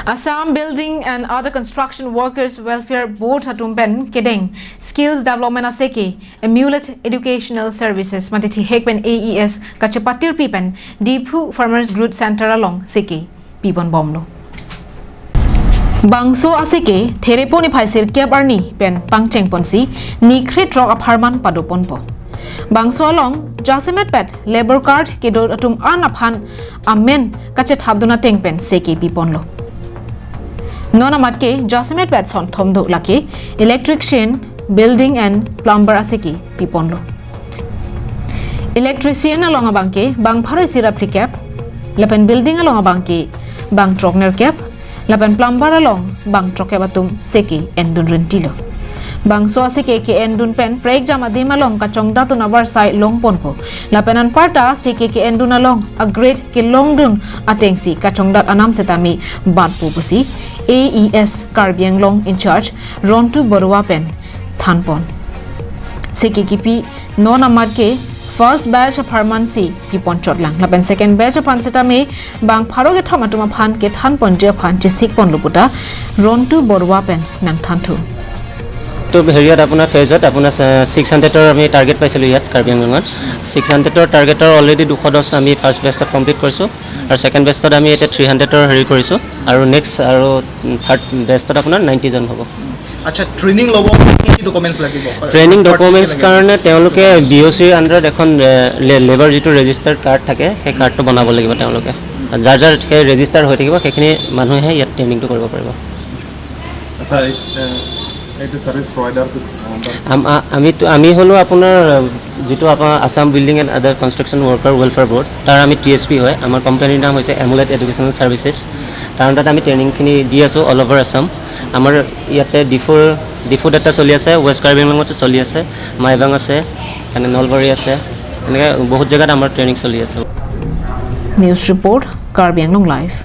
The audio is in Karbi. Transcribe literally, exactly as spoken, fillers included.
Assam Building and Other Construction Workers Welfare Board atum pen kedeng Skills Development Aseke, Amulet Educational Services mate thihek pen A E S kachepatirpi pen Diphu Farmers Growth Center along seke pibon bomlo. Bangso aseke Therepo niphai sirkep arni pen pangchengponsi nikhri throk apharman padoponpo. Bangso along jasemet pet labor card kedo atum an aphan amen kachethapdun ateng pen seke piponlo. Non amat ke jasemet pet sonthom do lake electrician, building and plumber aseke piponlo. Electrician along abangke bang pharo isi ra phlikep, lapen building along abangke bang throknerkep, lapen plumber along bang throkkep atum seke endun rentilo. Bangso aseke ke-endun pen prekjam adim along kachongdatdun avarsai longponpo. Lapen anparta seke ke-endun along agrade kelongdun atengsi kachongdat anam setame batpo pusi A E S Karbi Anglong in charge Rontu Baruah pen thanpon. Seke kipi non amat ke first batch apharman si pipon chotlang. Lapen second batch aphan setame bang pharo kethom atum aphan kethanponji aphan chesikponlo puta Rontu Baruah pen nangthanthu. তো হেৰিয়াত আপোনাৰ ফেজত আপোনাৰ ছিক্স হাণ্ড্ৰেডৰ আমি টাৰ্গেট পাইছিলোঁ ইয়াত কাৰ্বি আংলঙত। ছিক্স হাণ্ড্ৰেডৰ টাৰ্গেটৰ অলৰেডি দুশ দহ আমি ফাৰ্ষ্ট বেচত কমপ্লিট কৰিছোঁ আৰু ছেকেণ্ড বেচত আমি এতিয়া থ্ৰী হাণ্ড্ৰেডৰ হেৰি কৰিছোঁ আৰু নেক্সট আৰু থাৰ্ড বেচত আপোনাৰ নাইণ্টিজন হ'ব। আচ্ছা, ট্ৰেইনিং ল'ব কি কি ডকুমেণ্টছ লাগিব? ট্ৰেইনিং Certificate ডকুমেণ্টছ লাগিব? কাৰণে তেওঁলোকে বি অ' চিৰ আণ্ডাৰত এখন লেবাৰ যিটো ৰেজিষ্টাৰ্ড কাৰ্ড থাকে, সেই কাৰ্ডটো বনাব লাগিব তেওঁলোকে। যাৰ যাৰ সেই ৰেজিষ্টাৰ হৈ থাকিব, সেইখিনি মানুহে ইয়াত ট্ৰেইনিংটো কৰিব পাৰিব। আচ্ছা, এই- এ, এইটো চাৰ্ভিচ প্ৰভাইডাৰটো আমাৰ আম- আ- আমিতো আমি হ'লো আপোনাৰ যিটো আপোনাৰ Assam building and other construction worker welfare board, তাৰ আমি টি এছ পি হয়। আমাৰ কোম্পানীৰ নাম হৈছে এমুলেট এডুকেশ্যনেল ছাৰ্ভিচেছ। তাৰ আণ্ডাৰত আমি ট্ৰেইনিংখিনি দি আছোঁ অল অভাৰ আছাম। আমাৰ ইয়াতে ডিফুৰ ডিফুত এটা চলি আছে, ৱেষ্ট কাৰ্বি আংলঙতো চলি আছে, মাইবাং আছে, মানে নলবাৰী আছে, এনেকৈ বহুত জেগাত আমাৰ ট্ৰেইনিং চলি আছে। News report, Karbi Anglong Live.